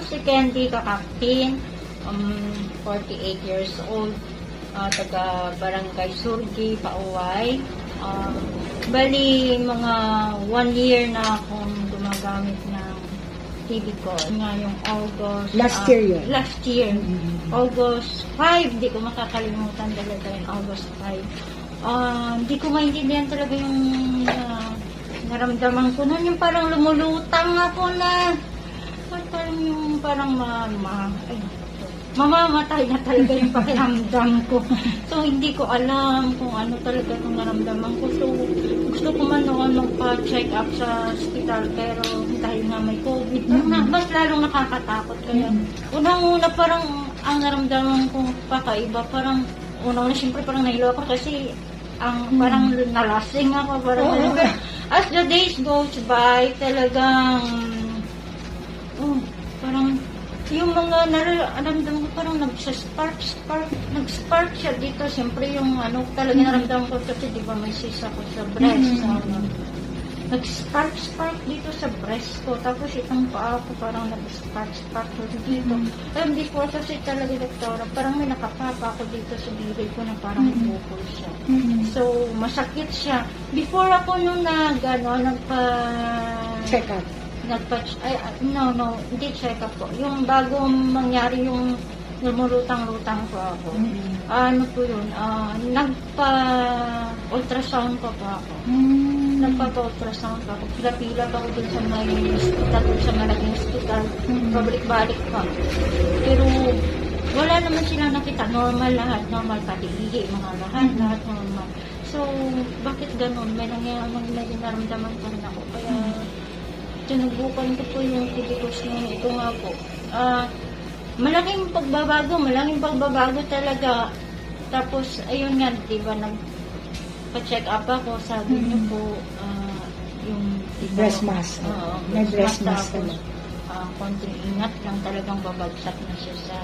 si Candy Kakaktin, 48 years old, taga Barangay Surgi, Pauway. Bali, mga 1 year na akong gumagamit ng TV ko. Ngayong August. Last year yun? Last year. August 5, di ko makakalimutan talaga yung August 5. Hindi ko maintindihan talaga yung naramdaman ko noon. Yung parang lumulutang ako na parang yung parang mamamatay na talaga yung pakiramdam ko. So, hindi ko alam kung ano talaga itong naramdaman ko. So, gusto ko man noon magpa-check up sa hospital, pero dahil nga may COVID, mas lalong nakakatakot. Kaya, unang-una parang ang naramdaman ko pakaiba, parang unang-una siyempre parang nahilo ako kasi parang nalasing ako. Parang, as the days goes by, talagang parang yung mga naramdaman ko parang nag-spark siya dito. Siyempre yung talaga naramdaman ko kasi di ba may cyst ako sa breast. Nag-spark dito sa breast ko. Tapos itong paa ko parang nag-spark dito. Pero before kasi talaga doktora, parang may nakapapa ako dito sa bibig ko na parang bukol siya. So, masakit siya. Before ako nung check up. No, hindi check up po. Yung bago mangyari yung lumulutang-lutang po ako. Ano po yun? Nagpa-ultrasound pa po ako. Nagpa-ultrasound pa ako. Pila-pila pa ako dun sa may hospital, sa malaking hospital. Pabalik-balik pa. Pero wala naman sila nakita. Normal lahat. Normal pati-higi, mga lahat normal. So, bakit ganun? May naramdaman pa rin ako. Kaya, sinubukan ko po yung tibikos na ito nga po. Malaking pagbabago talaga. Tapos, ayun nga, diba, nagpa-check up ako, sabi niyo po, yung breast mask. May breast mask ka lang. Konting ingat lang, talagang babagsak na siya sa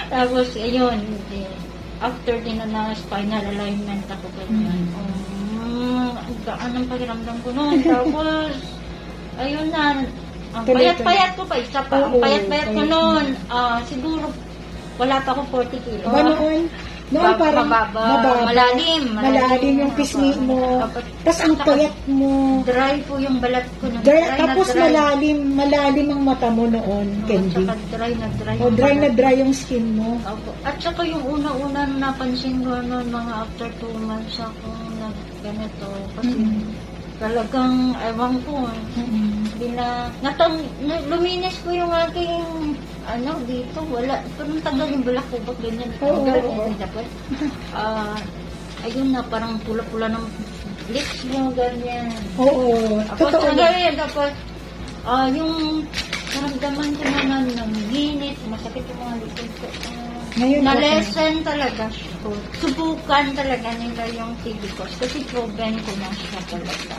Tapos, ayun, after din na spinal alignment ako ganyan. Gaan ang pakiramdam ko noon. Tapos, ayun na, ang payat-payat ko pa, isa pa. Ang payat-payat ko noon, siguro, wala pa ako 40 kilo. Ba noon? Noon parang mababa. Malalim yung pisngi mo. Tapos ang payat mo. Dry po yung balat ko. Tapos malalim ang mata mo noon, Candy. Dry na dry yung skin mo. At saka yung una-una napansin ko noon, mga after 2 months akong ganito. Kasi talagang, ewan ko, luminis ko yung aking, dito, wala, parang tagal yung balak ko, ba't ganyan, dapat. Ayun na, parang pula-pula ng lips mo, ganyan. Tapos, dapat, yung naramdaman ko naman ng ginit, masakit yung mga likod ko. Na-lesson talaga siya. Subukan talaga nila yung tibikos kasi proven ko na siya talaga.